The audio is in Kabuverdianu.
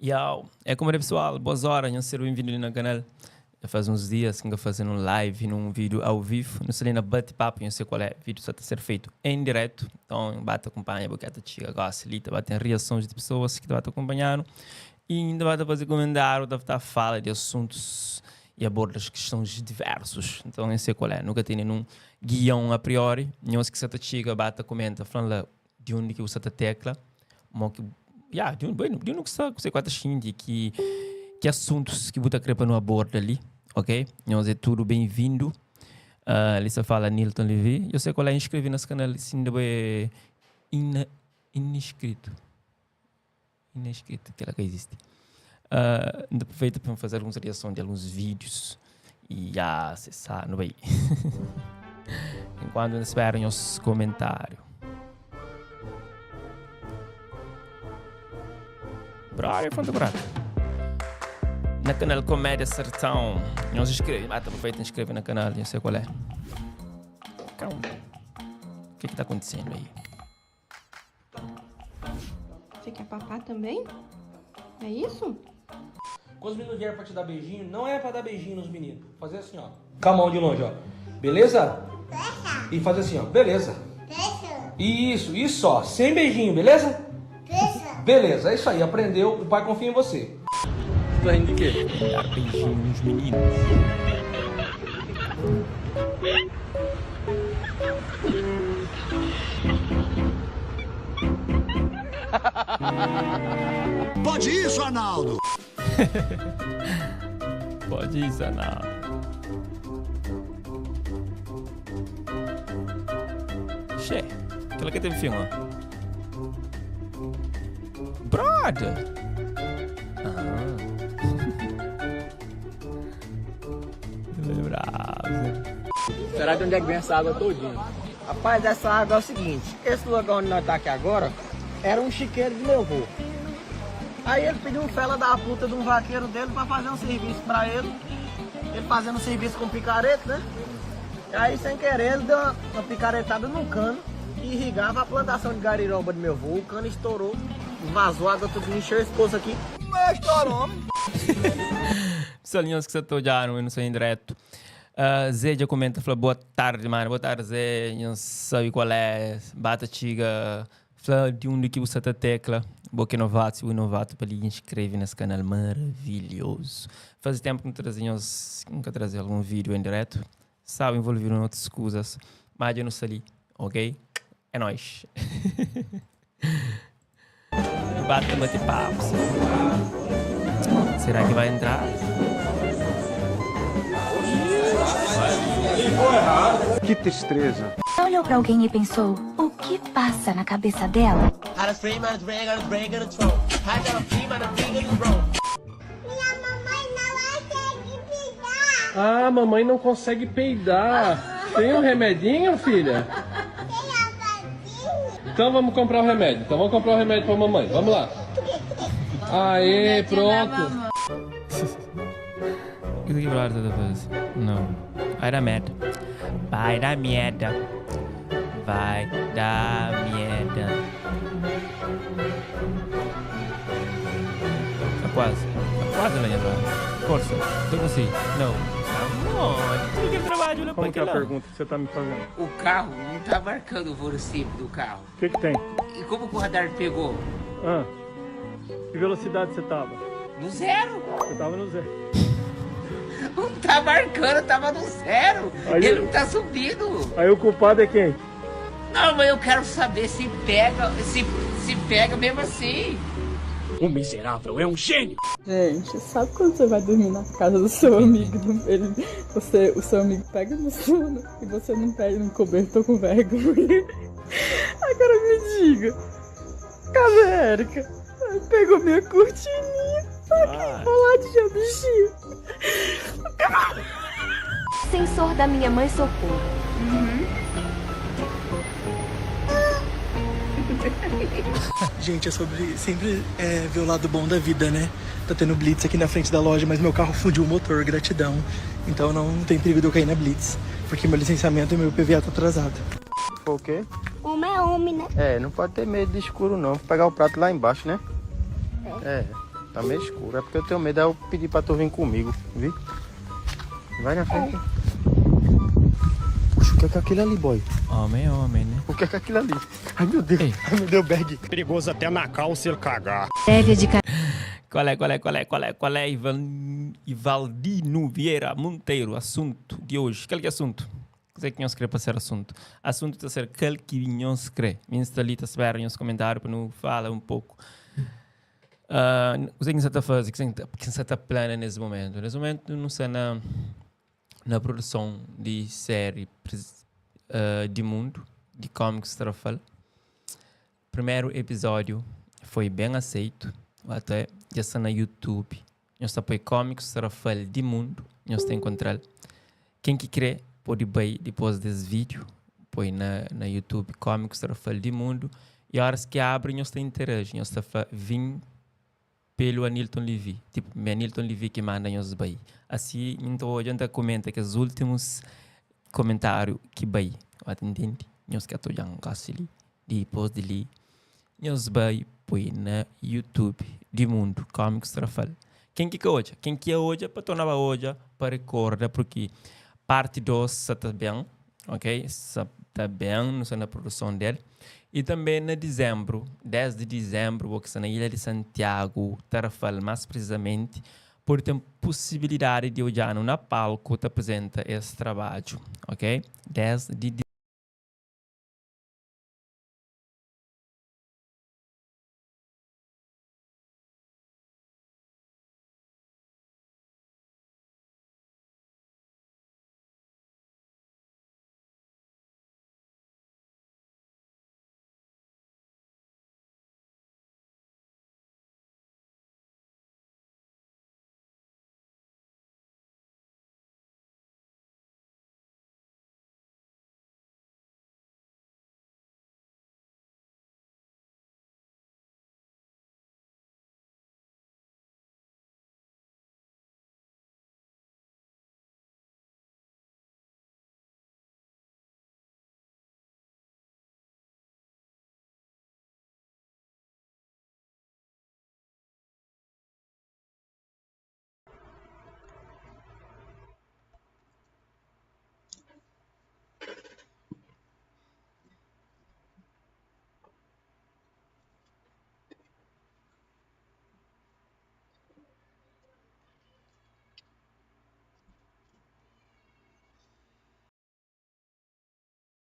Yow, é como é pessoal, boas horas, nhos ser bem-vindo ali na canal. Já faz uns dias que nunca fazendo um live num vídeo ao vivo. Não sei na bate-papo, não sei qual é, vídeo só está a ser feito em direto. Então, bate acompanha, porque até chega gosta ali, tá tem reações de pessoas que tá acompanhando e ainda vai fazer comentário, tá tá fala de assuntos e aborda as questões diversos. Então, não sei qual é, nunca tem nenhum guião a priori. Nós que só tá chega, bate comenta, falando lá di undi ki bu sta ta tekla, mo ki, ya, di undi, bueno, di undi ki sta, kuse ku ta xinti, ki, ki asuntus ki bu ta kre pa nu aborda li, ok? Nhos é tudu ben-vindu. Uh, li sta fala Nilton Levy. Yo sei kual é, inskrevi nes kanal si inda bo é ina, ininscrito. Ininscrito, kela ka izisti. Uh, N ta aproveita pa N faze alguns reason di alguns vídeos. E ya, se sa, nu bai. Enquanto N spera nhos comentário. Brother, fonte correta. Na canal Comédia Sertão. Nhos inscreve, ah, tá aproveita e inscreve na canal, não sei qual é. Calma. O que que tá acontecendo aí? Você quer papá também? É isso? Quando os meninos vierem pra te dar beijinho, não é pra dar beijinho nos meninos. Fazer assim, ó. Com a mão de longe, ó. Beleza? Beleza. E fazer assim, ó. Beleza. Beleza. Isso, isso, ó. Sem beijinho, beleza? Beleza. Beleza, é isso aí. Aprendeu, o pai confia em você. Tá rindo de quê? Dar beijinho nos meninos. Pode isso, Arnaldo! Pode isso, Arnaldo. Che, aquela que teve filme, ó. Brother! Ah. Bravo. Será de onde é que vem essa água todinha? Rapaz, essa água é o seguinte, esse lugar onde nós tá aqui agora era um chiqueiro de meu avô. Aí ele pediu um fela da puta de um vaqueiro dele pra fazer um serviço pra ele. Ele fazendo um serviço com picareta, né? Aí sem querer ele deu uma, uma picaretada num cano que irrigava a plantação de gariroba de meu avô. O cano estourou, vazou água tudo, encheu esse poço aqui. Mas estourou, homem. Pessoal, nhos que sa ta odja-nu nu sta em direto. Uh, Zé dja comenta, fla boa tarde, mano. Boa tarde, Zé. Nhos sabe qual é. Bata txiga. Fla di undi ki bu sa ta tekla. Bo ki é novato, si bu é novato pa li inscreve nes canal maravilhoso. Faze tempo ki nu traze nhos, ki nu ka traze algun vídeo em direto. Staba envolvido na otus kuzas, ma dja nu sta li, ok? É nóis. Bate bate papo. Será que vai entrar? Que tristeza. Olhou pra alguém e pensou: o que passa na cabeça dela? Minha mamãe não consegue peidar. Ah, mamãe não consegue peidar. Tem um remedinho, filha? Tem remedinho. Então vamos comprar o remédio. Então vamos comprar o remédio pra mamãe. Vamos lá. Aê, pronto. O que que brother tá fazendo? Não. Vai dar merda. Vai dar merda. Vai dar merda. Tá quase. Tá quase lá, brother. Força. Tô conseguindo. Não. Amor, tudo que trabalho lá Como que é a pergunta que você tá me fazendo? O carro não tá marcando o volume do carro. O que que tem? E como que o radar pegou? Ah, que velocidade você tava? No zero. Você tava no zero. Não tá marcando, tava no zero. Aí Ele eu- não tá subindo. Aí o culpado é quem? Não, mas eu quero saber se pega, se, se pega mesmo assim. O miserável é um gênio. Gente, sabe quando você vai dormir na casa do seu amigo, ele, você, o seu amigo pega no sono e você não pega no cobertor com vergonha? Agora me diga, cadê a Erika? Aí pegou minha cortininha, tá aqui enrolado de bichinho. Sensor da minha mãe socorro. Gente, é sobre sempre é, ver o lado bom da vida, né? Tá tendo blitz aqui na frente da loja, mas meu carro fundiu o motor, gratidão. Então não tem perigo de eu cair na blitz, porque meu licenciamento e meu PVA tá atrasado. O quê? Homem é homem, né? É, não pode ter medo de escuro não. Vou pegar o prato lá embaixo, né? É. Tá meio escuro. É porque eu tenho medo. Aí eu pedi pra tu vir comigo, vi? Vai na frente. Puxa, o que é que é aquilo ali, boy? Homem é homem, né? O que é que é aquilo ali? Ai, meu Deus. Ai, meu Deus, bag. Perigoso até na calça ele cagar. Prévia de Qual é, qual é, qual é, qual é, qual é, Ivan, Ivaldino Vieira Monteiro, assunto de hoje. Qual que é assunto? Kuzê ki nhos kre pa ser asuntu? Asuntu ta ser kel ki nhos kre. Mi N sta li ta spera nhos komentáriu pa nu fala un poku. Kuzê ki N sa ta faze? Kuzê ki N sa ta plana nes momentu? Nes momentu nu sta na na produson di série di mundu di Comics Tarrafal. Primeru episódiu foi ben aseitu, até dja sta na YouTube. Nhos ta poi Comics Tarrafal di mundu, nhos ta enkontral. Ken ki kre pode bai dipos des vídiu, poi na na YouTube Comics Tarrafal di mundu y oras ki abri nhos ta interaji, nhos ta fla vin pelu Anilton Levy, tipo mi Anilton Levy ki manda nhos bai. Asi N ta odja, N ta komenta kes últimus komentáriu ki bai, ba ta intende? Nhos ka ta odja-m gosi li, dipos di li nhos bai poi na YouTube di mundu Comics Tarrafal. Ken ki ka odja? Ken ki odja pa torna ba odja pa rekorda porque parti 2 sa ta ben, ok? Sa ta ben, nu sta na produson del. E tanbe na dizembru, 10 di dizembru, bo ki sta na ilha di Santiagu, Tarrafal mas presizamenti, pode ten posibilidadi di odja-nu na palku ta aprizenta es trabadju, ok? 10 di.